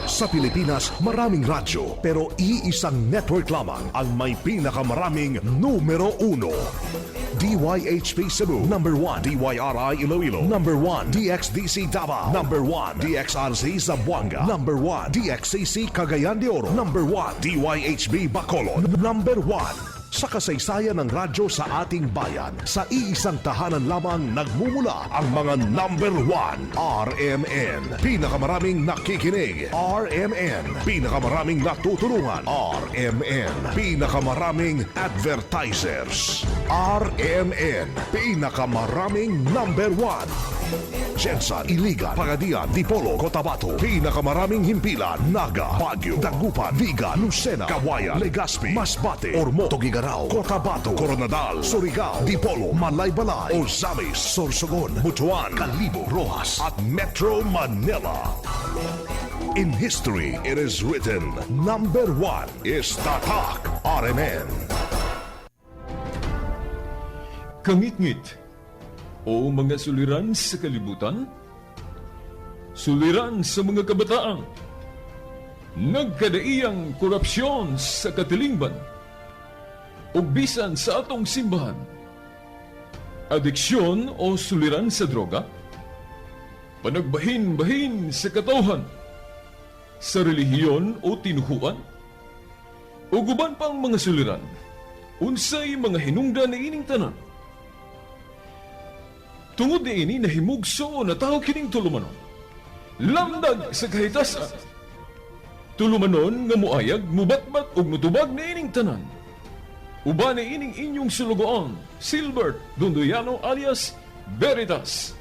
Sa Pilipinas, maraming radyo pero iisang network lamang ang may pinakamaraming numero uno. DYHP Cebu, number 1. DYRI Iloilo, number 1. DXDC Davao, number 1. DXRC Zamboanga, number 1. DXCC Cagayan de Oro, number 1. DYHB Bacolod, number 1. Sa kasaysayan ng radyo sa ating bayan, sa iisang tahanan lamang nagmumula ang mga number 1. RMN. Pinakamaraming nakikinig. RMN. Pinakamaraming natutulungan. RMN. Pinakamaraming advertisers. RMN. Pinakamaraming number 1. Jensan, Iligan, Pagadian, Dipolo, Cotabato. Pinakamaraming himpilan, Naga, Baguio, Dagupan, Vigan, Lucena, Kawayan, Legazpi, Masbate, Ormoc, Tuguegarao, Cotabato, Koronadal, Surigao, Dipolo, Malaybalay, Ozamis, Sorsogon, Butuan, Kalibo, Roxas, at Metro Manila. In history, it is written, number 1 is Tatak RMN. Kangitngit o mga suliran sa kalibutan, suliran sa mga kabataan, nagkadaiyang korupsyon sa katilingban, ug bisan sa atong simbahan, adiksyon o suliran sa droga, panagbahin-bahin sa katawhan, sa relihiyon o tinuhuan, ug uban pang mga suliran, unsay mga hinungdan niining tanan. Tungod niini nahimugso na tao kining tulumanon. Lamdag sa kahitasan. Tulumanon nga muayag, mubatbat ug mutubag niining tanan. Uban niining inyong sulugoon, Silbert Dunduyano alias Veritas.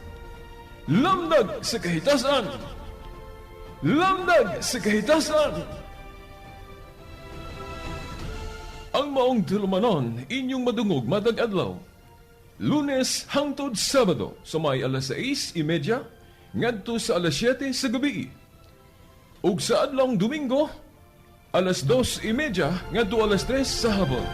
Lamdag sa kahitasan. Lamdag sa kahitasan. Ang maong tulumanon, inyong madungog matag adlaw. Lunes hangtod Sabado sa may alas 6:30 ngadto sa alas 7 sa gabi. Ug sa adlawng Domingo alas 2:30 ngadto alas 3 sa hapon.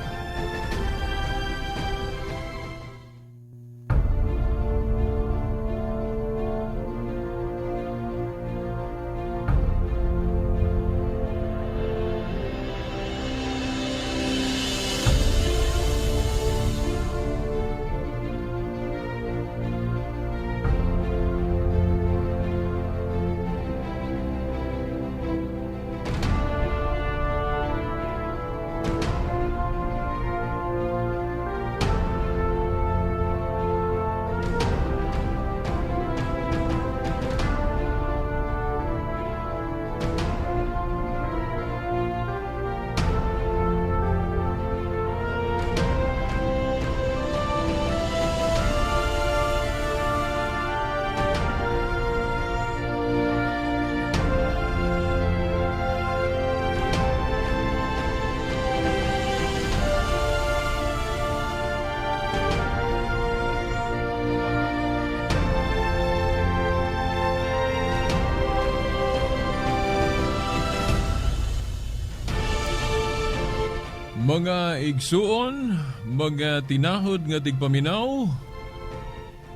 Mga igsuon, mga tinahod nga tigpaminaw,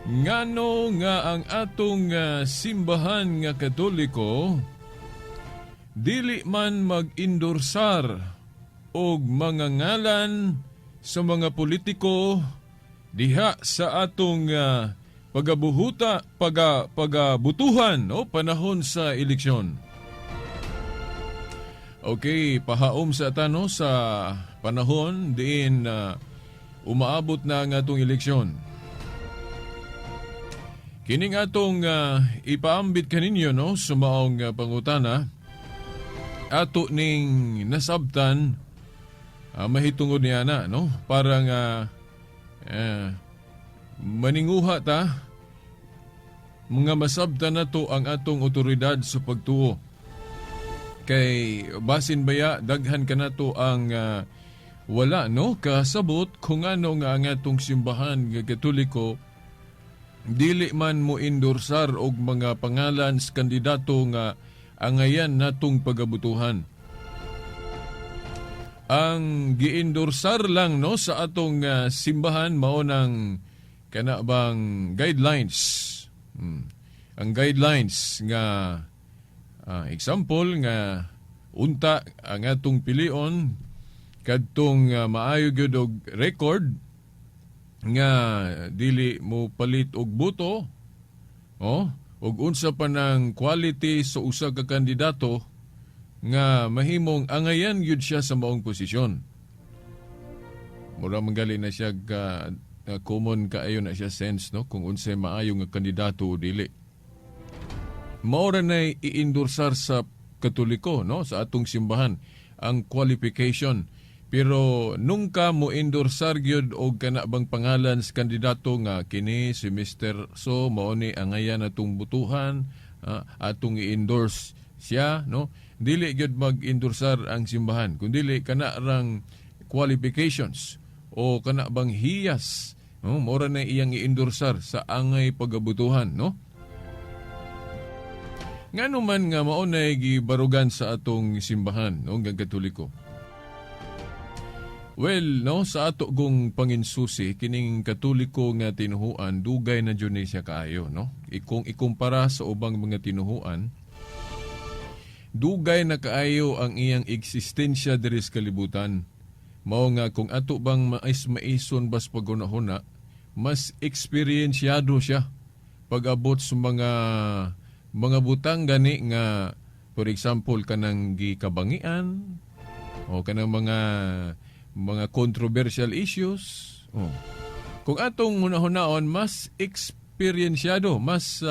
ngano nga ang atong simbahan nga Katoliko dili man mag-endorsar og mga ngalan sa mga politiko diha sa atong pagabuhuta, pagabutuhan o panahon sa eleksyon. Okay, pahaom sa tano sa panahon diin umaabot na ang atong eleksyon. Kining atong ipaambit kaninyo no sa maong pangutana, ato ning nasabtan mahitungod niya na no parang maninguha ta mga masabtan nato ang atong otoridad sa pagtuo. Kay basin baya daghan kanato ang wala no kasabot kung ano nga ang atong simbahan nga Katoliko dili man mo endorsar og mga pangalan sa kandidato nga angayan natong pagabutuhan. Ang giendorsar lang no sa atong simbahan mao nang kana bang guidelines. Ang guidelines nga Example nga unta ang atong pilion kadtong maayo gyud og record nga dili mo palit og boto, oh, ug unsa pa ng quality sa usa ka kandidato nga mahimong angayan gyud siya sa maong posisyon. Mura man na siya ka common kaayo na siya sense, no, kung unsay maayo nga kandidato o dili. Mao ra nay i-endorsar sa Katoliko, no, sa atong simbahan ang qualification. Pero nungka mo endorsar gyud og kana bang pangalan sa kandidato nga kini si Mr. So mao ni angayan atong butuhan, atong i-endorse siya, no? Dili gyud mag-endorsar ang simbahan kundi kana rang qualifications o kana bang hiyas, no, mao ra na iyang i-endorsar sa angay pagabutuhan, no? Ngano man nga mao na gibarugan sa atong simbahan, no, nga Katoliko? Well, no, sa ato gong panginsusi, kining Katoliko nga tinuhuan, dugay na jud ni siya kaayo, no? Kung ikumpara sa ubang mga tinuhuan, dugay na kaayo ang iyang eksistensya diri sa kalibutan. Mao nga kung ato bang mais maison bas paghuna-huna, mas eksperyensyado siya pag-abot sa mga butang gani nga, for example, kanang gikabangian o kanang mga controversial issues. Oh. Kung atong hunahunaon, mas eksperyensyado, mas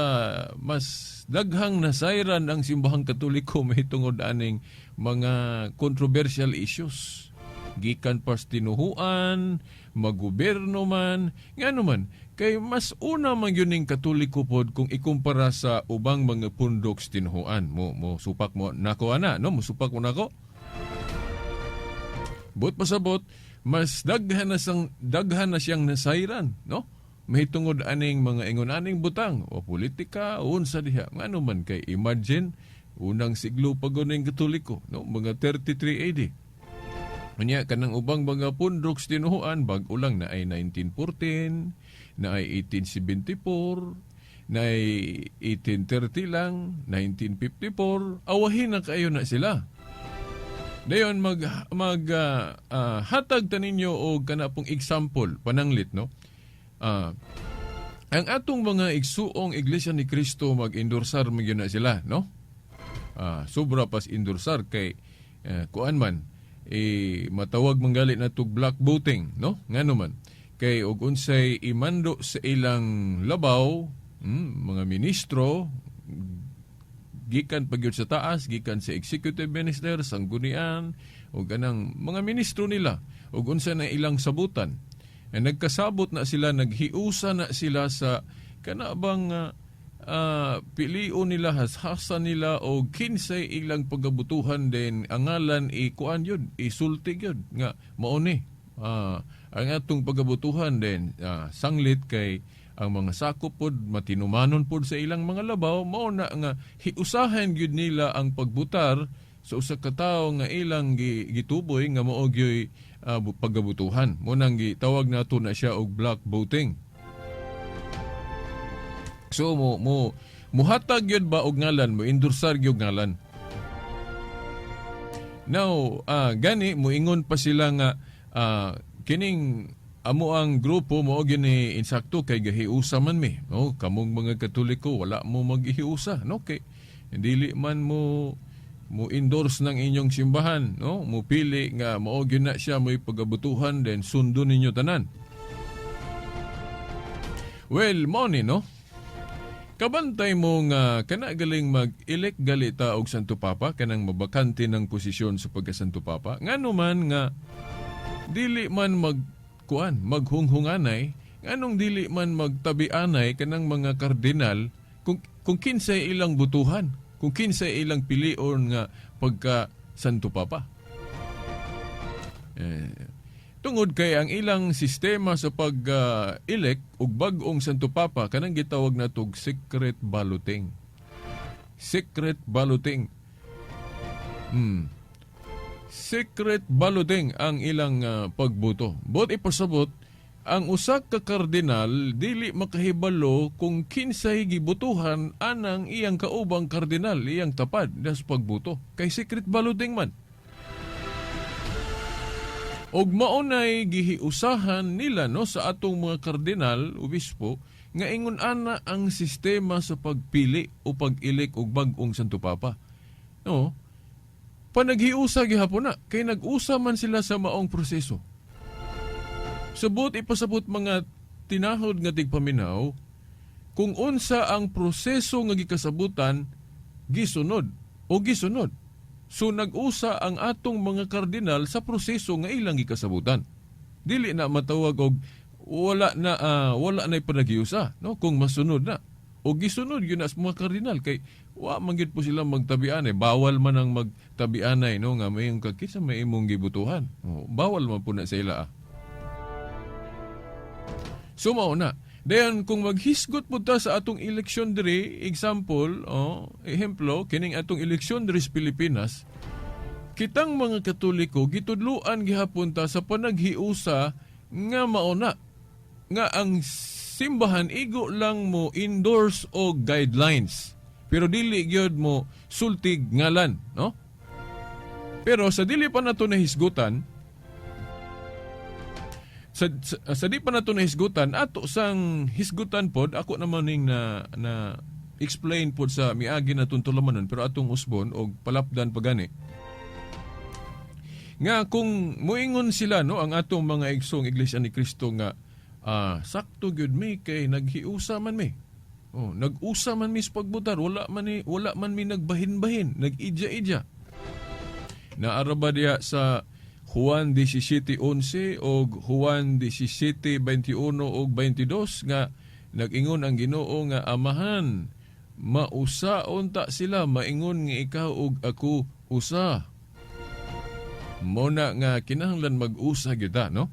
daghang nasayran ang simbahang Katoliko mahitungod aning mga controversial issues. Gikan pas tinuhuan, magobyerno man, ngano man, kay mas una man gyud ning Katoliko pod kung ikumpara sa ubang mga pundok sa tinuhuan. Mo supak mo nako ana, no? Mo supak mo nako. Buot pasabot, mas daghan na siyang nasayran, no? Mahitungod aning mga ingon aning butang o politika o unsa diha. Ngano man kay imagine unang siglo pa ning Katoliko, no? Mga 33 AD. Unya kanang ubang mga pundok sa tinuhuan bag-o lang, na ay 1914, na ay 1874, na ay 1830 lang, 1954, awahin na kayo na sila. Dayon mag mag hatag ta ninyo og kana pong example pananglit, no. Ang atong mga igsuong Iglesia ni Cristo, mag-endorsar man gyud na sila, no? Sobra pas endorsar kay kuan man eh, matawag man gali na tug block voting, no? Ngano man kay og unsay imando sa ilang labaw, mga ministro gikan pa gyud sa taas, gikan sa executive minister, sanggunian, o ganang mga ministro nila, ug unsa na ilang sabutan. E nagkasabot na sila, naghiusa na sila sa kana bang pilion nila, hashasa nila o kinsay ilang pagabutuhan din ang ngalan ikuan yun, isulti yun nga mao ni ang atong pagabutuhan din, sanglit kay ang mga sakop pod matinumanon pod sa ilang mga labaw, mao na nga hiusahan gyud nila ang pagbutar sa usa ka tawo nga ilang gituboy nga mao gyoy pagabutuhan. Mo nang gitawag nato na siya og block voting. So mo muhatag gyud ba og ngalan, mo endorsar gyud ngalan. Now, gani moingon pa sila nga kining amo ang grupo mo gini insakto kay gahiusa man mi, no? Kamong mga Katoliko wala mo maghiusa, no, kay dili man mo mo endorse ng inyong simbahan, no, mo pili nga mao gyud na siya mo'y pagabutuhan, then sundon ninyo tanan. Well, mo ni, no, kabantay mo nga kana galing mag-elect gali ta og Santo Papa, kanang mabakante ng posisyon sa pagka Santo Papa, ngano man nga dili man mag kuan maghunghunganay, nganong dili man magtabianay kanang mga kardinal kung kinsay ilang butuhan, kung kinsay ilang pilion nga pagka Santo Papa? Eh, tungod kay ang ilang sistema sa pag-elect og bag-ong Santo Papa kanang gitawag natog secret balloting. Secret balloting. Secret balloting ang ilang pagboto. Buot ipasabot, Ang usa ka kardinal dili makahibalo kung kinsay gibutuhan anang iyang kaubang kardinal, iyang tapad sa pagbuto. Kay secret balloting man. Og maunay gihiusahan nila, no, sa atong mga kardinal, obispo, nga ingon ana ang sistema sa pagpili o pag-elect og bag-ong Santo Papa. No? Panaghiusa gihapon na kay nag-usa man sila sa maong proseso. Sabot ipasabot, mga tinahod nga tigpaminaw, kung unsa ang proseso nga gikasabutan gisunod o gisunod. So nag-usa ang atong mga kardinal sa proseso nga ilang gikasabutan. Dili na matawag og wala na panaghiusa, no, kung masunod na. O gisunod yun as mga kardinal kay wa man gyud po sila magtabianay. Bawal man ang magtabianay, no, nga may kakisa may imong gibutuhan. Oh, bawal man po na sa ila. So mao na. Dayon kung maghisgot po ta sa atong eleksyon diri, example, oh, ehemplo, kining atong eleksyon diri sa Pilipinas, kitang mga Katoliko gitudluan gihapon ta sa panaghiusa nga mao na nga ang simbahan igo lang mo endorse o guidelines pero dili gyud mo sultig ngalan, no? Pero sa dili pa nato nahisgutan, sa di pa nato nahisgutan, ato sang hisgutan pod, ako naman ning na na explain pod sa miagi na tulamanon, pero atong usbon og palapdan pagani nga kung moingon sila, no, ang atong mga igsong Iglesia ni Cristo nga sakto gyud mi kay naghiusa man mi. Oh, nag-usa man mi sa pagbutar, wala man mi nagbahin-bahin, nag-idya-idya. Naara ba diya sa Juan 17:11 o Juan 17:21 o 22 nga nag-ingon ang Ginoo nga, "Amahan, mausa unta sila maingon nga ikaw ug ako usa"? Mao na nga kinahanglan mag-usa gyud ta, no?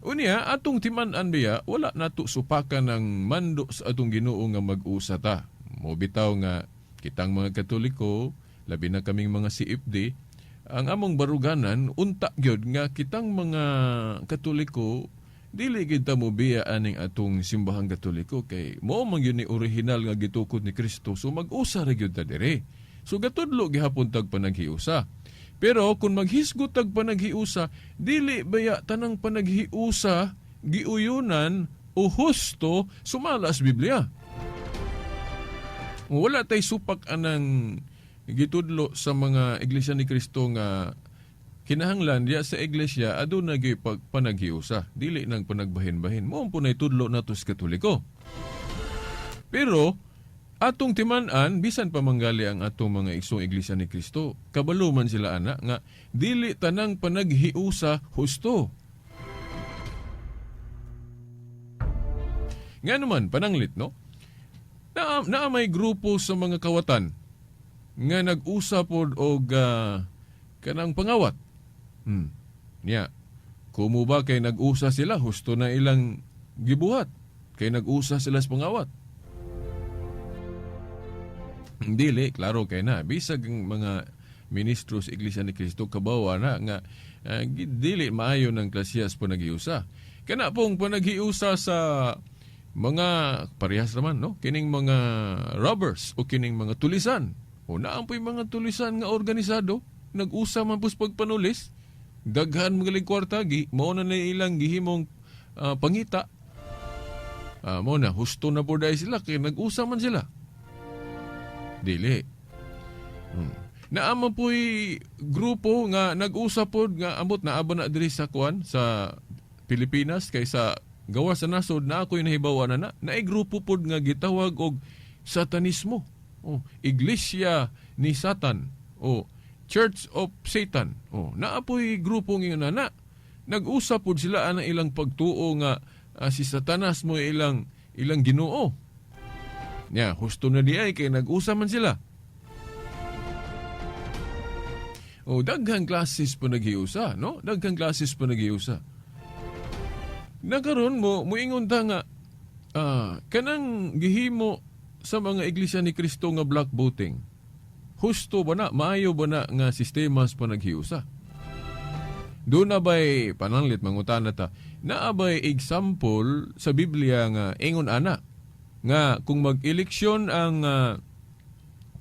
Unya, atong timan-an biya, wala nato supakan ng mando sa atong Ginoo nga mag-usa ta. Mo bitaw nga kitang mga Katoliko, labi na kaming mga CFD, ang among baruganan unta gyud nga kitang mga Katoliko dili gid ta mobiya aning atong simbahang Katoliko kay mao man gyud ni original nga gitukod ni Kristo. So mag-usa ra gyud ta dire. So gatudlo gihapon tag panaghiusa. Pero kung maghisgot tag panaghiusa, dili baya tanang panaghiusa giuyunan o husto sumala sa Biblia. Wala tay supak anang gitudlo sa mga Iglesia ni Kristo nga kinahanglan diya sa iglesia aduna gyud pag panaghiusa, dili nang panagbahin-bahin. Mao po na itudlo nato sa Katoliko. Pero atong timan-an, bisan pa manggali ang atong mga igsong Iglesia ni Kristo, kabalo man sila ana nga dili tanang panaghiusa husto. Nga naman pananglit, no, na, naa may grupo sa mga kawatan nga nag-usa pod og kanang pangawat. Nya, kumo ba kay nag-usa sila, husto na ilang gibuhat? Kay nag-usa sila sa pangawat. Dili, klaro kay na. Bisag ang mga ministro sa Iglesia ni Cristo kabawa na nga dili maayo ng klasiyas panaghiusa. Kana pong panaghiusa sa mga parehas naman, no? Kining mga robbers o kining mga tulisan. O naa po'y mga tulisan nga organisado, nag-usa man pus pagpanulis, daghan mga kwarta, gi, mao na na ilang gihimong pangita. Mao na, husto na po dahil sila, kay nag-usa man sila. Dili. Naa man po'y grupo nga nag-usa pod nga ambot naa ba na diri sa kuan sa Pilipinas, kay sa gawas sa nasod na ako'y nahibaw na na naay grupo pod nga gitawag og satanismo. Oh, Iglesia ni Satan o Church of Satan. Oh, naa po'y grupo ngayon na nag-usa pod sila ana ilang pagtuo nga si Satanas mo ilang ilang Ginoo. Nya, husto na di ay kay nag-usa man sila. O daghang klases pa naghiusa, no? Daghang klases pa naghiusa. Nakaron mo muingon ta nga kanang gihimo sa mga Iglesia ni Kristo nga block voting. Husto ba na, maayo ba na nga sistema sa panaghiusa? Duna bay, pananglit mangutana ta, naa bay example sa Biblia nga ingon ana nga kung mag-eleksyon ang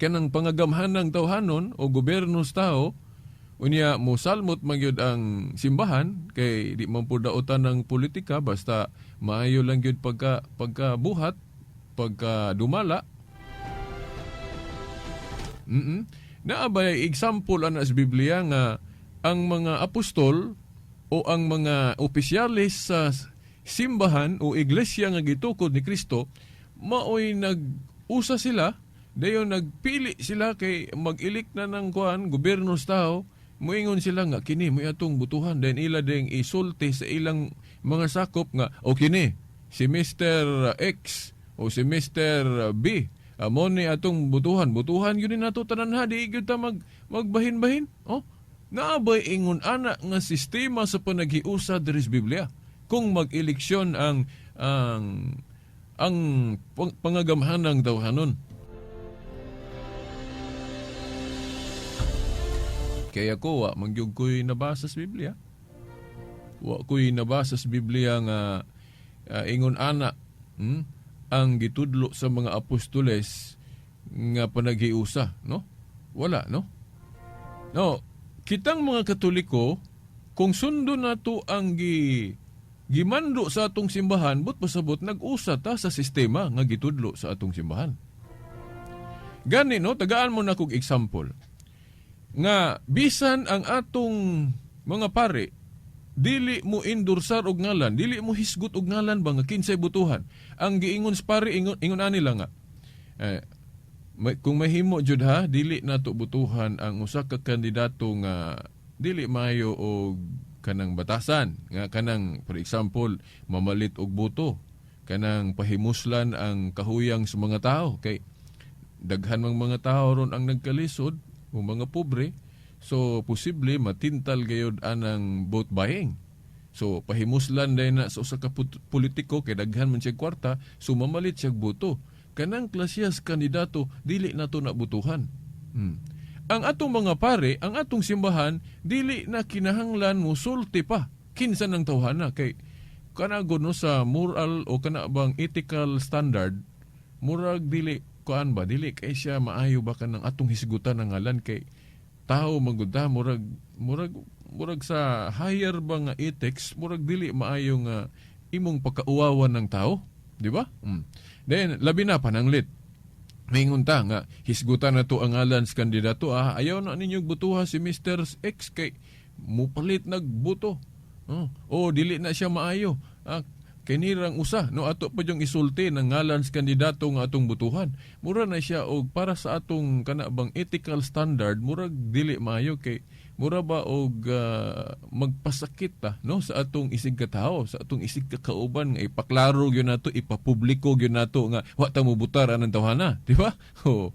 kanang pangagamhanang tawhanon o gobyerno sa tao, unya mosalmot magyud ang simbahan kay di man pud daotan ng politika, basta maayo lang gyud pagka buhat, pagka dumala? Naa bay example ana sa Biblia nga ang mga apostol o ang mga opisyales sa simbahan o iglesia nga gitukod ni Kristo maoy nag-usa sila, dayon nagpili sila kay mag-elect na ng kuan, gobyerno sa tao, muingon sila nga kini mo atong butuhan, then ila ding isulti sa ilang mga sakop nga o kini si Mr. X o si Mr. B, amo ni atong butuhan, butuhan gyud ni nato tanan ha, di gyud ta magbahin-bahin. Oh, naa bay ingon ana nga sistema sa panaghiusa diri sa Biblia kung mag-eleksyon ang pangagamhanang tawhanon? Kaya ko, wa man gyud ko'y nabasa sa Biblia. Wa ko'y nabasa sa Biblia nga ingon ana ang gitudlo sa mga apostoles nga panaghiusa, no? Wala, no? No, kitang mga Katoliko, kung sundo nato ang gimando sa atong simbahan, but pasabot nag-usa ta sa sistema nga gitudlo sa atong simbahan. Gani, no, tagaan mo na kog example nga bisan ang atong mga pare dili mo endorsar og ngalan, dili mo hisgot og ngalan ba nga kinsay butuhan. Ang giingon sa pare, ingon ani lang nga kung mahimo jud ha, dili nato butuhan ang usa ka kandidato nga dili maayo og kanang batasan, nga kanang, for example, mamalit og boto, kanang pahimuslan ang kahuyang sa mga tao kay daghan mang mga tao ron ang nagkalisod o mga pobre, so posible matintal gayud anang vote buying. So pahimuslan dahil na sa usa ka politiko kay daghan man siya kwarta, so mamalit siya boto. Kanang klasiyas kandidato dili nato na butuhan. Ang atong mga pare, ang atong simbahan, dili na kinahanglan musulti pa kinsa ng tawhana kay kana gud, no, sa moral o kana bang ethical standard, murag dili kuan ba, dili kay siya maayo ba kanang atong hisgutan ang ngalan kay tao man gud ta, murag sa higher ba nga ethics, murag dili maayo nga imong pakauwawan ng tao, di ba? Then labi na pananglit maingon ta nga hisgutan na to ang ngalan sa kandidato, ah, ayaw na ninyo butuha si Mr. X kay mupalit nagbuto, oh, o dili na siya maayo, ah, kinirang usa, no, ato pa yung isulti ng ngalan sa kandidato nga atong butuhan. Mura na siya og para sa atong kana bang ethical standard, murag dili maayo kay mura ba og magpasakit ta, no, sa atong isig katao, sa atong isig kakauban nga ipaklaro gyud nato, ipapubliko gyud nato nga wa ta mobutar anang tawhana, di ba? Oh,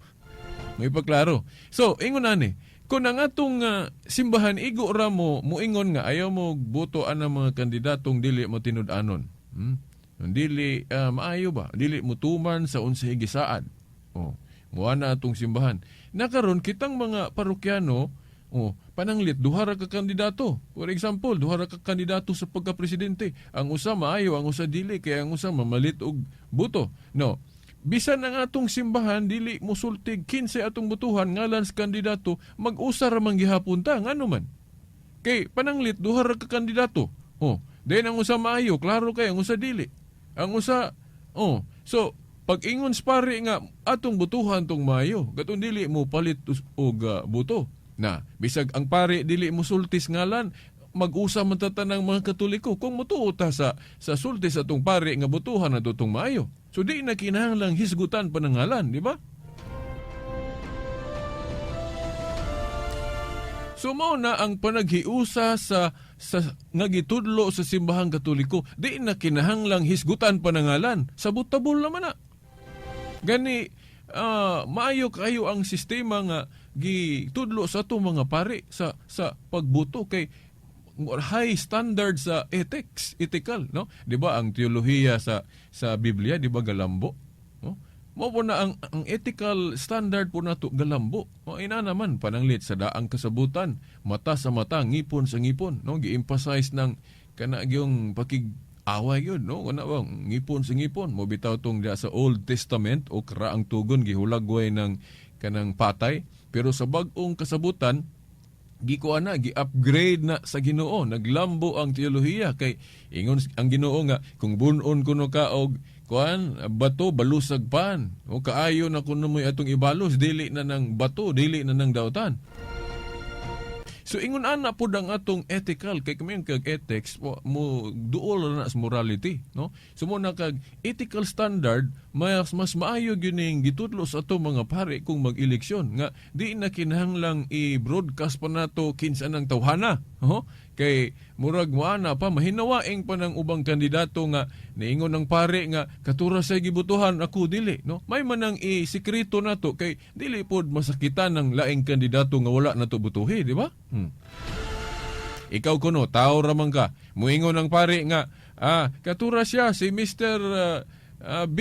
may ipaklaro. So ingon ani, kung ang atong simbahan igo ra mo muingon nga ayaw mo boto anang mga kandidatong dili mo tinud-anon. Dili maayo ba? Dili mo tuman sa unsay gisaad. Oh, muana na atong simbahan. Nakaron kitang mga parokyano, oh, pananglit duha ra ka kandidato. For example, duha ra ka kandidato sa pagka-presidente. Ang usa maayo, ang usa dili, kay ang usa mamalit og boto. No. Bisan ang atong simbahan dili musultig kinsay atong butuhan ngalan sa kandidato, mag-usa ra man gihapon ta, ngano man? Kay pananglit duha ra ka kandidato. Oh, then ang usa maayo, klaro kay ang usa dili. Ang usa, oh, so pag ingon sa pare nga atong butuhan tong maayo, katong dili mo palit og buto. Na, bisag ang pare dili mo sultis ngalan, mag-usa man ta tanang mga Katoliko kung motuo ta sa sulti sa atong pare nga butuhan na tong maayo. So di na kinahanglang hisgutan pa ng ngalan, di ba? So mao na ang panaghiusa sa nga gitudlo sa simbahang Katoliko, di na kinahanglang hisgutan pa ng ngalan. Sabot-tabol naman na. Gani maayo kayo ang sistema nga gitudlo sa atong mga pare sa pagbuto kay high standard sa ethics, ethical, no? 'Di ba ang teolohiya sa Biblia, 'di ba galambo? No? Mao po na ang ethical standard po nato galambo. O ina naman pananglit sa daang kasabutan, mata sa mata, ngipon sa ngipon, no? Gi-emphasize ng kana gyung pakig away yun, no? Kana bang ngipon sa ngipon, mo bitaw tong diya sa Old Testament o karaang tugon, gihulagway ng kanang patay, pero sa bag-ong kasabutan gikuan na, gi-upgrade na sa Ginoo, naglambo ang teolohiya kay ingon ang Ginoo nga kung bunon kuno ka og kuan bato, balusag pan o kaayo na kuno mo'y atong ibalos, dili na ng bato, dili na ng dautan. So ingon ana pud ang atong ethical kay kami kag ethics mo duol na sa morality, no? So mo na kag ethical standard, mas maayo gyud ning gitudlo sa ato mga pare kung mag-eleksyon nga di na kinahanglang i-broadcast pa nato kinsa nang tawhana, ho? Kay murag moana pa mahinawaing pa ng ubang kandidato nga niingon ng pare nga katura sa gibutuhan, ako dili, no? May manang i-sekreto nato kay dili pod masakitan ng laing kandidato nga wala nato butuhi, di ba? Ikaw kuno, tao ra man ka. Muingon ang pare nga, katura siya, si Mr. B,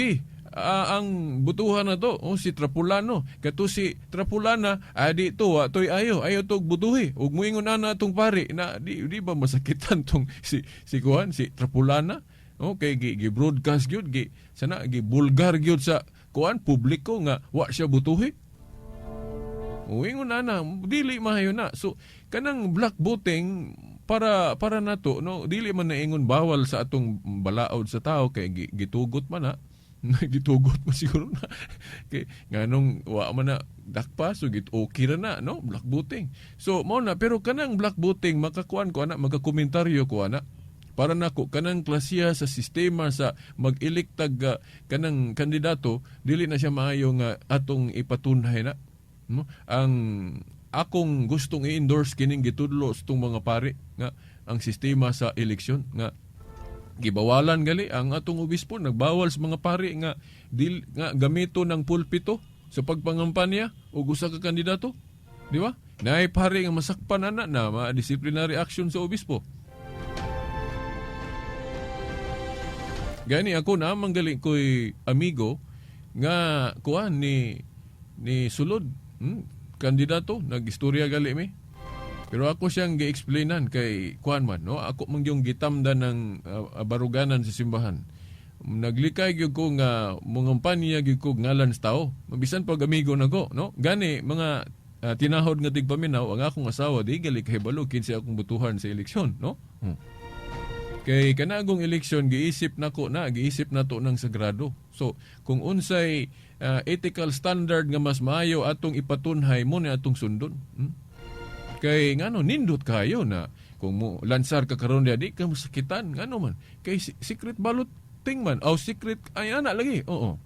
ang butuhan na to, oh, si Trapulano. Kato si Trapulana, di to, to'y ayo, ayo to butuhi. Ug muingon na na atong pare, na di ba masakitan tong si kuan, si Trapulana? Okay, gi broadcast gyud, gi sana gi bulgar gyud sa kuan publiko nga wa siya butuhi. Uingon na na, dili maayo na. So kanang black voting para nato, no, dili man na ingon bawal sa atong balaod sa tao kay gitugot man na. Gitugot man siguro na. Kay nganong wa man na dakpa, so git okay ra na, no, black voting. So mao na, pero kanang black voting makakuan ko ana, makakomentaryo ko ana. Para nako kanang klasiya sa sistema sa mag-elektag kanang kandidato, dili na siya maayo nga atong ipatunhay na. No? Ang akong gustong i-endorse kining gitudlo sa itong mga pare nga ang sistema sa eleksyon nga gibawalan gali ang atong obispo, nagbawal sa mga pare nga dil, nga gamito ng pulpito sa pagpangampanya og usa ka kandidato, di ba? Naay pare nga masakpan ana na ma-disciplinary action sa obispo. Gani ako na manggali ko'y amigo nga kuan ni sulod kandidato, nagistorya gali mi. Pero ako siyang gi-explainan kay kuan man, no, ako man yung gitamda ng baruganan sa simbahan. Naglikay gyud ko nga mangampanya gyud ko ngalan sa tao. Mabisan pag amigo nako, no? Gani mga tinahod nga tigpaminaw ang akong asawa di gali kahibalo kinsa akong butuhan sa eleksyon, no? Kay kanagong eleksyon giisip nako na, giisip nato ng sagrado. So kung unsay ethical standard nga mas maayo atong ipatunhay mo ni atong sundon. Kay ngano nindot kayo na kung mo lansar ka karon di ka masakitan, ngano man kay secret balloting man aw secret ay ana lagi. Oo.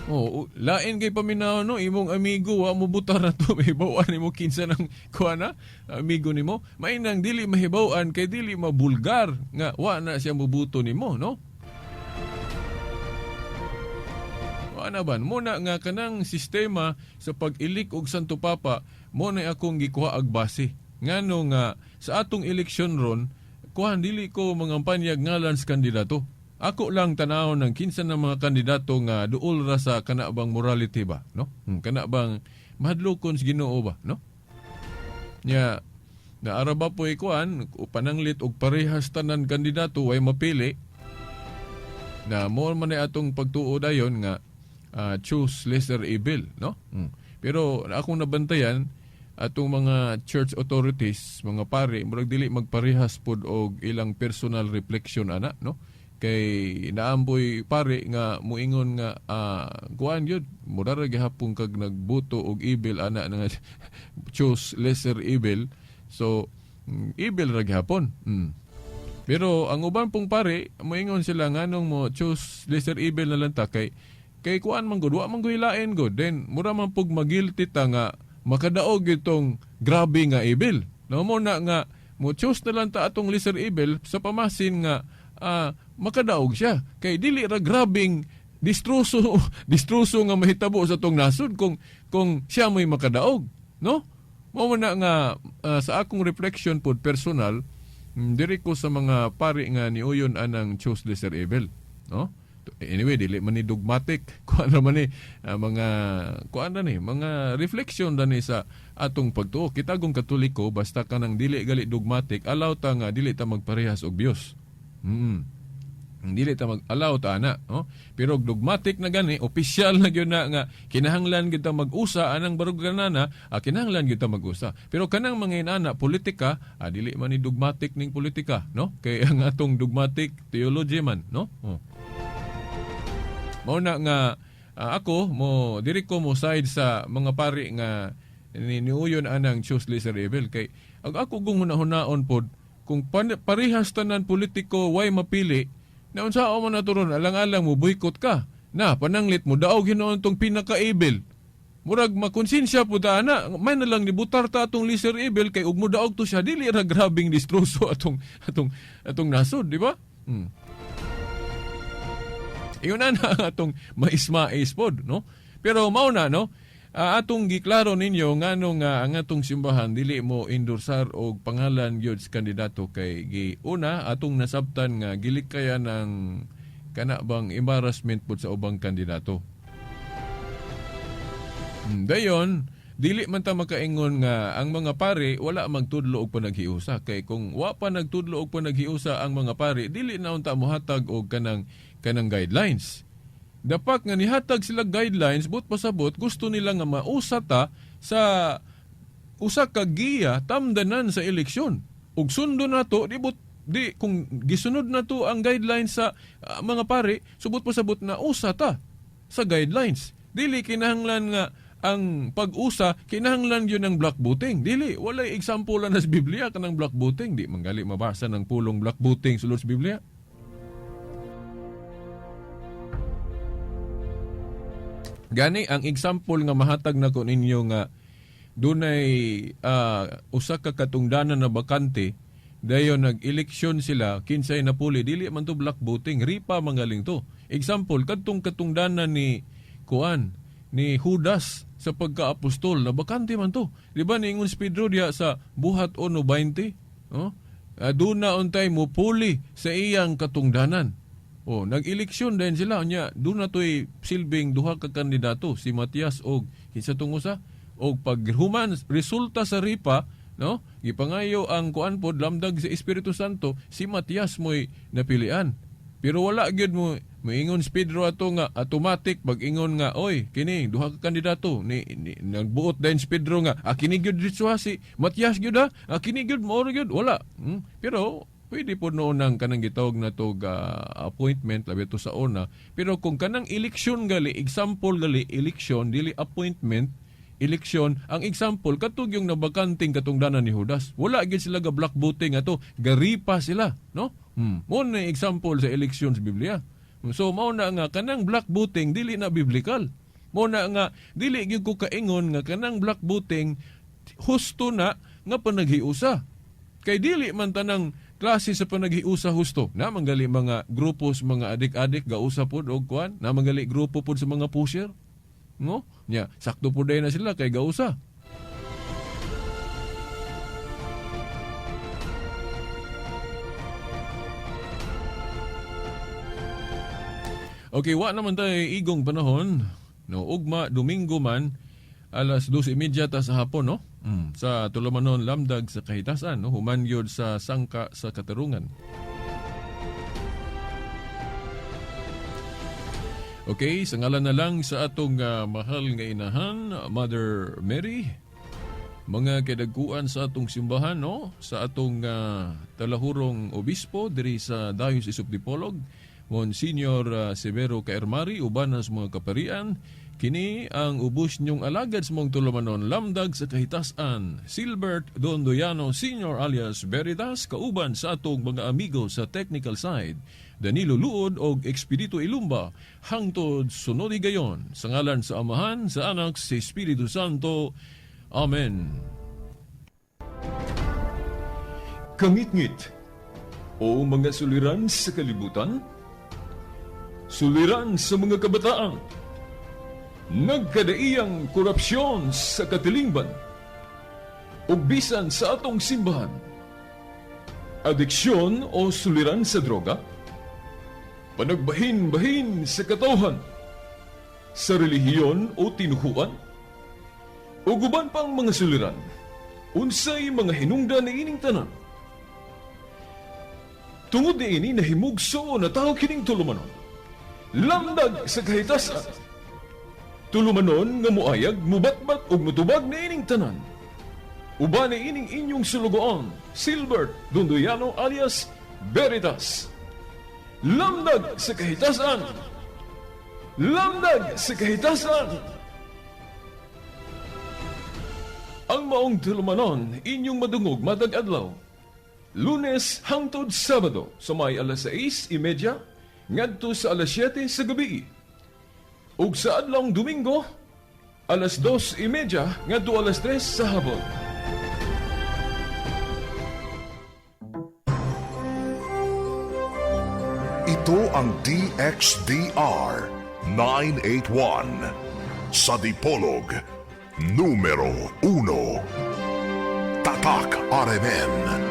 Oh, lain kay paminaw, no, imong amigo wa mo butar na to, mahibaw-an nimo kinsa nang kuha na amigo nimo. Mainang dili mahibaw-an kay dili mabulgar nga wa na siya mobuto nimo, no? Wa na ban mo na nga kanang sistema sa pag-ilik og Santo Papa mo na akong gikuha ag base. Ngano nga sa atong eleksyon ron, kuan dili ko mangampanyag ngalan sa kandidato. Ako lang tanaw ng kinsa ng mga kandidato nga duol ra sa kana bang morality ba, no? Kana bang mahadlokon sa Ginoo ba, no? Nya naara ba po ikuan pananglit og parehas tanan kandidato way mapili na mo man ay atong pagtuo dayon nga choose lesser evil, no? Pero akong nabantayan atong mga church authorities, mga pare, murag dili magparehas pod og ilang personal reflection ana, no? Kay naamboy pare nga muingon nga kuan gyud mura ra gihapon kag nagbuto og evil ana nga choose lesser evil, so evil ra gihapon. Pero ang uban pong pare muingon sila nganong mo choose lesser evil na lang ta kay kuan man gud, wa man gud lain gud, then mura man pug magilty ta nga makadaog itong grabe nga evil, no? Mo na nga mo choose na lang ta atong lesser evil sa pamasin nga makadaog siya kay dili ra grabing distroso distroso nga mahitabo sa atong nasod kung siya mo'y makadaog, no? Mao man na nga sa akong reflection pod personal, diri ko sa mga pari nga niuyon anang choose lesser evil, no? Anyway, dili man ni dogmatic. Kuan ra man ni mga kuan ra ni mga reflection ra ni sa atong pagtuo. Kita gong Katoliko, basta kanang dili gali dogmatic, allow ta nga dili ta magparehas og views. Dili ta mag-allow ta ana, no? Pero og dogmatic na gani, opisyal na gyud na nga kinahanglan gyud ta mag-usa anang barog ganana, kinahanglan gyud ta mag-usa. Pero kanang mga inana politika, dili man ni dogmatic ning politika, no? Kay ang atong dogmatic theology man, no? Oh. Mao na nga ako mo diri ko mo side sa mga pari nga niuyon anang choose lesser evil, kay ag ako kung hunahunaon pod kung parehas tanan politiko way mapili na unsa man nato ron, alang-alang mo boycott ka na pananglit mo daog hinuon tong pinaka-evil, murag makonsensya pud ta ana, may na lang nibutar ta atong lesser evil, kay ug mo daog to siya dili ra grabing distroso atong atong atong nasod, di ba? Iyon na na ang atong mais-mais pod, no? Pero mao na, no? Atong giklaro ninyo ngano nga ang atong simbahan dili mo endorsar og pangalan gyud sa kandidato, kay gi una atong nasabtan nga gilikaya ng kana bang embarrassment pod sa ubang kandidato. Dayon dili man ta makaingon nga ang mga pari wala magtudlo og panaghiusa, kay kung wa pa nagtudlo og panaghiusa ang mga pari, dili na unta mohatag og kanang kanang guidelines. Dapat nga nihatag sila guidelines, but pasabot gusto nila nga mausa ta sa usa ka giya tamdanan sa eleksyon. Ug sundo nato, di but di kung gisunod nato ang guidelines sa mga pari, subot pasabot na usa ta sa guidelines. Dili kinahanglan nga ang pag-usa kinahanglan yun ng block voting. Dili, walay example na sa Biblia kanang block voting. Di manggali mabasa ng pulong block voting sulod sa Biblia. Gani ang example nga mahatag nako ninyo nga dunay usa ka katungdanan na bakante, dayon nag-eleksyon sila, kinsay napuli, dili man to block voting, ripa mangaling to. Example kadtong katungdanan ni kuan ni Judas sa pagka-apostol, na bakante man to. Di ba niingon si Pedro diha sa Buhat 1:20, no? Duna untay mupuli sa iyang katungdanan. Oh, nag-eleksyon din sila unya, doon na to'y silbing duha ka kandidato, si Matias og kinsa tong usa, og paghuman resulta sa ripa, no? Gipangayo ang kuan pod lamdag sa Espiritu Santo, si Matias mo'y napilian. Pero wala gyud mo moingon si Pedro ato nga automatic pag-ingon nga oy kini duha ka kandidato ni nagbuot din si Pedro nga kini gyud diretso si Matias gyud ha, kini gyud mao gyud wala. Pero pwede po noon ang kanang gitawag na to appointment labi to sa una. Pero kung kanang eleksyon gali, example gali eleksyon dili appointment, eleksyon ang example katug yung nabakanting katungdanan ni Judas. Wala gyud sila ga block voting ato, garipa sila, no? Mo na example sa eleksyon sa Biblia. So mao na nga kanang block voting dili na biblical. Mao na nga dili gyud ko kaingon nga kanang block voting husto na nga panaghiusa. Kay dili man tanang klase sa panaghiusa husto. Na manggali mga grupo sa mga adik-adik gausa pod og kuan, na manggali grupo pod sa mga pusher. No? Nya, sakto pod na sila kay gausa. Okay, wa naman tayo igong panahon. No, ugma Domingo man alas 2:30 ta sa hapon, no? Sa Tulumanon Lamdag sa Kahitasan, no? Human gyud sa Sangka sa Katarungan. Okay, sa ngalan na lang sa atong mahal nga inahan, Mother Mary, mga kadaguan sa atong simbahan, no? Sa atong talahurong obispo diri sa Diocese of Dipolog, Monsignor Severo Kaermari, uban sa mga kaparian, kini ang ubos niyong alagad sa mong tulumanon, Lamdag sa Kahitasan, Silbert Dondoyano Senior alias Veritas, kauban sa atong mga amigo sa technical side, Danilo Luod og Expedito Ilumba, hangtod sunod higayon, sa ngalan sa Amahan, sa Anak, sa Espiritu Santo. Amen. Kangitngit o mga suliran sa kalibutan, suliran sa mga kabataan, nagkadaiyang korupsyon sa katilingban, ug bisan sa atong simbahan, adiksyon o suliran sa droga, Panagbahin-bahin sa katawhan, sa relihiyon o tinuhuan, ug uban pang mga suliran, unsay mga hinungdan niining tanan? Tungod niini, nahimugso na tawo kining tulumanon. Lamdag sa Kahitasan. Tulumanon nga muayag, mubatbat ug mutubag niining tanan. Uban niining inyong sulugoon, Silbert Dondoyano alias Veritas. Lamdag sa Kahitasan! Lamdag sa Kahitasan! Ang maong tulumanon inyong madungog matag adlaw, Lunes hangtod Sabado sa may alas 6:30 ngadto sa alas 7 sa gabi. Ug sa adlawng Domingo, alas 2:30 ngadto alas 3 sa hapon. Ito ang DXDR 981 sa Dipolog, numero 1. Tatak RMN.